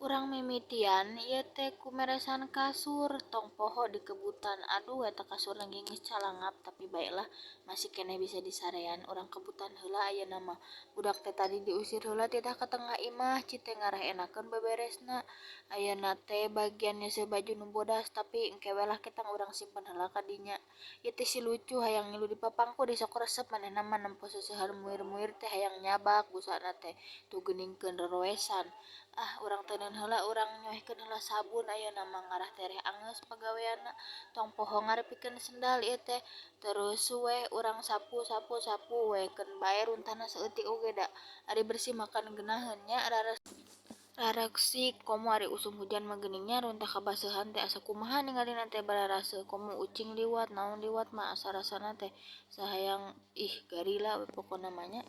Urang mimitian ieu teh ku meresan kasur, tong poho dikebutan. Aduh, eta kasurna ge geus calangap, tapi bae lah, masih keneh bisa disarean. Urang kebutan heula ayeuna mah. Budak teh tadi diusir heula titah ka tengah imah, cit teh ngarah enakeun beberesna. Ayeuna teh bagian nyeuseuh baju nu bodas, tapi engke we lah ketang urang simpen heula ka dinya. Ieu teh si lucu hayang ngilu di papangku, sok resep manehna mah nempo seuseuhan muir-muir teh hayang nyabak busana teh. Tuh geuningkeun roroesan. Ah, urang teuneun heula, urang nyoehkeun heula sabun ayeuna mah ngarah tereh angeus pagaweanna. Tong poho ngarepikeun sendal ieu teh. Terus we urang sapu sapu sapu we, keun bae runtahna saeutik oge da. Ari bersih mah kan geunaheun nya, rareksik. Komo ari usum hujan mah geuning nya, runtah kabaseuhan teh asa kumaha ningalina teh, bararaseuh. Komo ucing liwat, naon liwat mah asa rasana teh sahayang ih garila we pokona mah nya.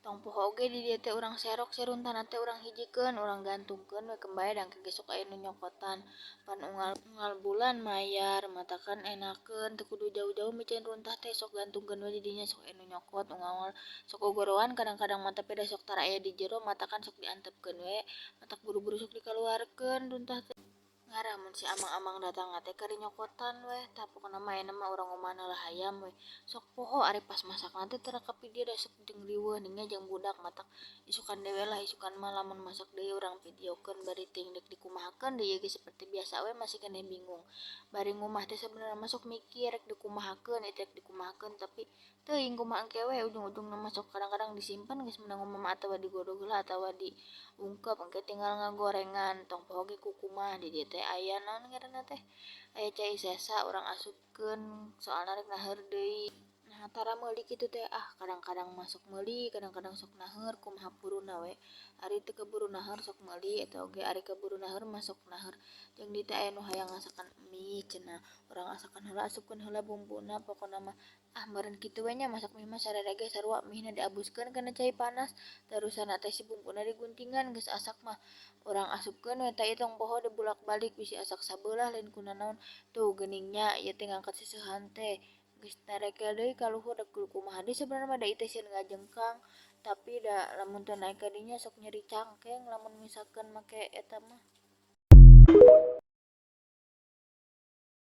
Tong poho oge di dieu teh urang serok si runtahna teh, urang hijikeun, urang gantungkeun we, keun bae da engke ge sok aya nu nyokotan. Pan unggal bulan mayar, matakan enakeun teu kudu jauh-jauh miceun runtah teh, sok gantungkeun we di dinya, sok aya nu nyokot unggal-unggal. Sok gogoroan kadang-kadang mah, tapi da sok tara aya di jero, matakan sok diantepkeun we, matak buru-buru sok dikaluarkeun runtah teh. Ngarah mun si amang-amang datang teh kari nyokotan weh. Tah, pokona mah ayeuna mah urang ngumahan heula hayam we. Sok poho ari pas masakna teh teu rakap di dieu da sok jeung riweuh ning nya jeung budak, matak isukan deui we lah. Isukan mah lamun masak deui urang videokeun, bari teuing deuk dikumahakeun deui ieu ge, seperti biasa we masih keneh bingung. Bari ngumah teh sabenerna mah sok mikir rek dikumahakeun ieu teh, rek dikumahakeun, tapi teuing kumaha engke we ujung-ujungna mah. Sok kadang-kadang disimpen geus meunang ngumah mah, atawa digodog heula atawa diungkep, engke tinggal ngagorengan. Tong poho ge kukumah di dieu teh aya naon ngaranna teh, aya cai sesa, urang asupkeun soalna rek naheur deui. Nah, tara meuli kitu teh, ah, kadang-kadang mah sok meuli, kadang-kadang sok naheur, kumaha puruna we. Ari teu keburu naheur sok meuli eta oge, ari keburu naheur mah sok naheur. Jeung di teh aya nu hayang ngasakan mie cenah, urang asakan heula, asupkeun heula bumbuna. Pokona mah ah meureun kitu we nya. Masak mie mah sarere ge sarua, mie na diabuskeun kana cai panas, terusanna teh si bumbuna diguntingan. Geus asak mah urang asupkeun we. Tah, ieu tong poho dibulak-balik bisi asak sabelah, lain kunanaon. Tuh geuning nya, ieu teh ngangkat seuseuhan teh geus tarekel deui ka luhur. Da kumaha deui sabenerna mah, da ieu teh sieun ngajengkang, tapi da lamun teu naek ka dinya sok nyeri cangkeng lamun misalkeun make eta mah.